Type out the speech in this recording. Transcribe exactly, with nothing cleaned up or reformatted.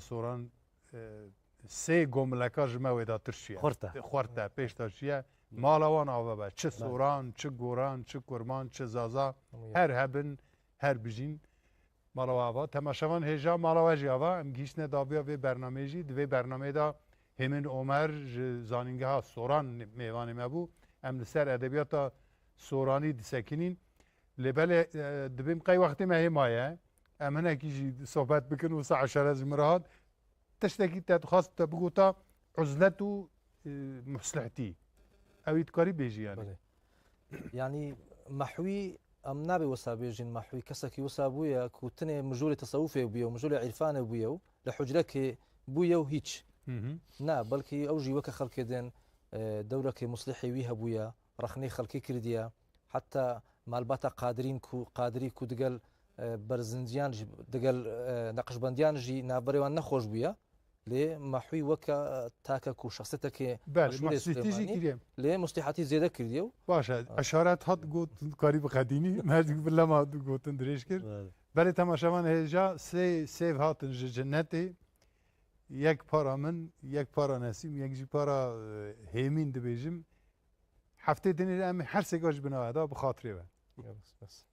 Soran, e, sê gomileka ji me wê de tirşiye. Xurt e. Xurt e, pêş de çiye. Mala wan ava be. Çi Soran, çi Goran, çi Kurman, çi Zaza. Her hebin, her bijîn. Mala we ava. Temaşevan hêja mala we jî ava. Em gihîştine dabiya vê bernameyê jî. Di vê bernameyê de Hêmin Omer ji zanîngeha Soran mêvanê me bû. Em li ser edebiyata Soranî disekinîn. Lê belê, e, dibêm qey wextê me hê maye. Em hinekî jî sohbet bikin, wisa eşaret ji min re hat. Tiştekî te dixwast te bigota uzlet û, e, muslihtî. Ew ê dikarî bêjî yani. Belê. Yani mehwî em nabe wisa bêjin mehwî. Kesekî wisa bûye ku tenê mijûlê tesewufê bûye û mijûlê îrfanê bûye û li hucrekê bûye û hîç. Hı hı. Na, belkî ew jî weke xelkê din, e, dewrekê muslihê wî hebûye, rexnê xelkê kirdiye. Heta malbata qadirîn ku, qadirî ku digel, e, berzinciyan jî, digel, e, neqşbendiyan jî navberê wan nexweş bûye. Lê mehwî weke, e, take ku şexsiyetekê Belê, meşhûrê mehsûlîtî jî Silêmanî, kiriye. Lê muslîhatî zêde kiriye û Baş e, eşaret hat got, karî biqedînî, merdik bi lema gotin dirêj kir. Belê. Belê temaşevan hêja sê sêv hatin ji cinnetê. Yek para min, yek para Nesîm, yek jî para, e, Hêmîn dibêjim. Heftê dinê em her sêka ji binawe da bi xatirê we. Ya, bes, bes.